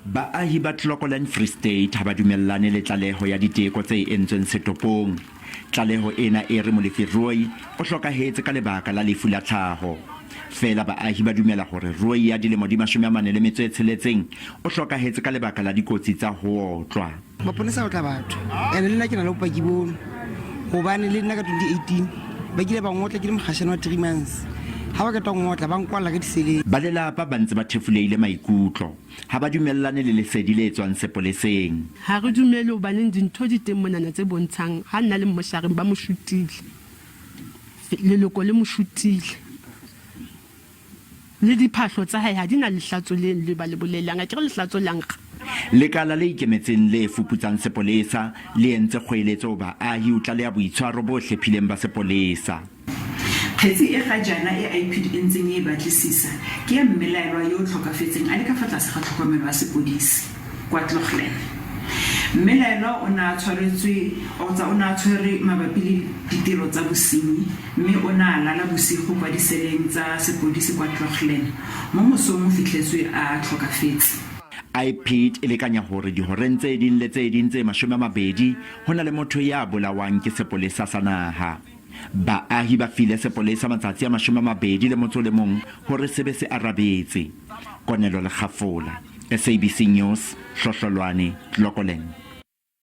Baahi ba Clocolan Free State ha ba dumellane le tlaleho ya diteko tse entsweng setopong. Tlaleho ena e re Molefi Rooi o hlokahetse ka lebaka la lefu la tlhaho. Feela baahi ba dumela hore Rooi ya dilemo di 46 o hlokahetse ka lebaka la dikotsi tsa ho otlwa. Maponesa a otla batho and le nna ke na le bopaki bono gobane le nna ka 2018 ba kile ba ngotla ke le mokgašane wa 3 months ga ba qeta go ngotla ba nkwalla ka diseleng. Ba lelapa ba ntse ba thefulehile maikutlo. Ha ba dumellane le lesedi le tswang sepoleseng. Ha re dumele hobaneng dintho di teng monana tse bontshang ha nna le mmoshareng ba mo shutile. Leloko le mo shutile. Le diphahlo tsa hae ha di na lehlatso leno le ba le bolelang. Akere lehlatso la nkga. Lekala le ikemetseng le fuputsang sepolesa le entse kgoeletso ho baahi ho tlaleha boitshwaro bo hlephileng ba sepolesa. Kgetsi e ga jaana e IPID e ntseng e e batlisisa ke ya mmelaelwa yo o tlhokafetseng a le ka fa tlase ga tlhokomelo ya sepodisi kwa Clocolan. Mmelaelwa o ne a tshwaretswe kgotsa o ne a tshwerwe mabapi le ditiro tsa bosenyi mme o ne a lala bosigo kwa diseleng tsa sepodisi kwa Clocolan. Mo mosong o fitlhetswe a tlhokafetse. IPID e lekanya hore dihoreng tse ding le tse ding tse 20 ho na le motho ya bolawang ke sepolesa sa naha. Baahi ba file sepolesa matsatsi a 21 hore se be se arabetse. Konelo Lekgafola, SABC News, Hlohlolwane, Clocolan.